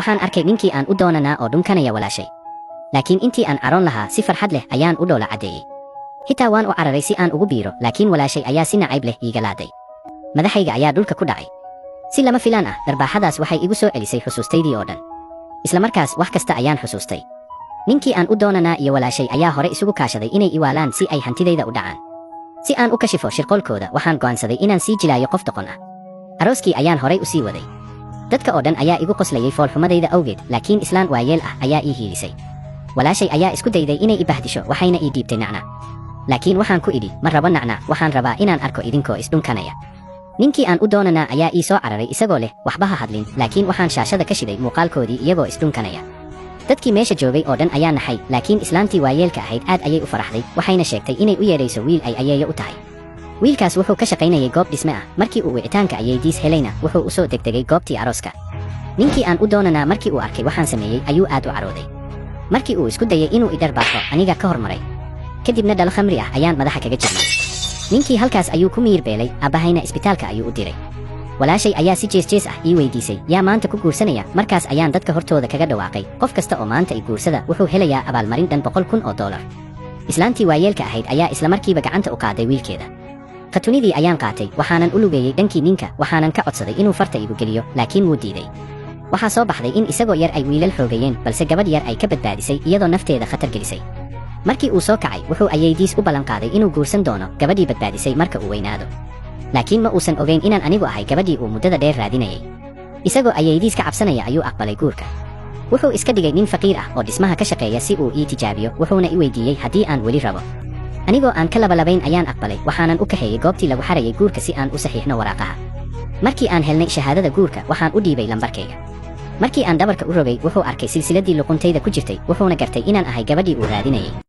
Waxaan arkay ninkii aan u doonanaa oo dhunkanaya walaashay. Laakiin intii aan caroon lahaa, si farxad leh ayaan u dhoola caddeeyey. Xitaa waan u cararay si aan ugu biiro, laakiin walaashay ayaa si nacayb leh iiga laaday. Madaxayga ayaa dhulka ku dhacay. Si lama filaan ah, darbaaxadaas waxay igu soo celisay xusuustaydii oo dhan. Isla markaas wax kasta ayaan xusuustay. Ninkii aan u doonanaa iyo walaashay ayaa hore isugu kaashaday inay iwaalaan si ay hantidayda u dhacaan. Si aan u kashifo shirqoolkooda, waxaan go'aansaday inaan sii jilaayo qof doqon ah. Arooskii ayaan horay u sii waday. Dadka oo dhan ayaa igu qoslayay foolxumadayda awgeed, laakiin islaan waayeel ah ayaa ii hiilisay. Walaashay ayaa isku dayday inay i bahdisho, waxayna ii dhiibtay nacnac. Laakiin waxaan ku idhi, "Ma rabo nacnac, waxaan rabaa inaan arko idinkoo isdhunkanaya." Ninkii aan u doonanaa ayaa ii soo cararay isagoo leh, "Waxba ha hadlin," laakiin waxaan shaashada ka shiday muuqaalkoodii iyagoo isdhunkanaya. Dadkii meesha joogay oo dhan ayaa naxay, laakiin islaantii waayeelka ahayd aad ayay u faraxday, waxayna sheegtay inay u yeedhayso wiil ay ayeeyo u tahay. Wiilkaas wuxuu ka shaqaynayay goob dhisme ah. Markii uu wicitaanka ayeydiis helayna, wuxuu u soo degdegay goobtii arooska. Ninkii aan u doonanaa markii uu arkay waxaan sameeyey ayuu aad u carooday. Markii uu isku dayay inuu i dharbaaxo, aniga ka hormaray. Kadibna dhalo khamri ah ayaan madaxa kaga jebiyey. Ninkii halkaas ayuu ku miyir beelay, aabbahayna isbitaalka ayuu u diray. Walaashay ayaa si jees jees ah ii weydiisay, "Yaa maanta ku guursanaya?" Markaas ayaan dadka hortooda kaga dhawaaqay, "Qof kasta oo maanta i guursada wuxuu helayaa abaalmarin dhan $100,000." Islaantii waayeelka ahayd ayaa isla markiiba gacanta u qaaday wiilkeeda. Khatunidii ayaan qaatay, waxaanan u lugeeyey dhankii ninka, waxaanan ka codsaday inuu farta igu geliyo, laakiin wuu diiday. Waxaa soo baxday in isagoo yar ay wiilal xoogayeen, balse gabadh yar ay ka badbaadisay iyadoo nafteeda khatar gelisay. Markii uu soo kacay, wuxuu ayeydiis u ballanqaaday inuu guursan doono gabadhii badbaadisay marka uu weynaado. Laakiin ma uusan ogayn inaan anigu ahay gabadhii uu muddada dheer raadinayay. Isagoo ayeydiis ka cabsanaya ayuu aqbalay guurka. Wuxuu iska dhigay nin faqiir ah oo dhismaha ka shaqeeya si uu ii tijaabiyo, wuxuuna i weydiiyey haddii aan weli rabo. Anigoo aan ka labalabayn ayaan aqbalay, waxaanan u kaxeeyey goobtii lagu xarayay guurka si aan u saxiixno waraaqaha. Markii aan helnay shahaadada guurka, waxaan u dhiibay lambarkayga. Markii aan dhabarka u rogay, wuxuu arkay silsiladii luquntayda ku jirtay, wuxuuna gartay inaan ahay gabadhii uu raadinayay.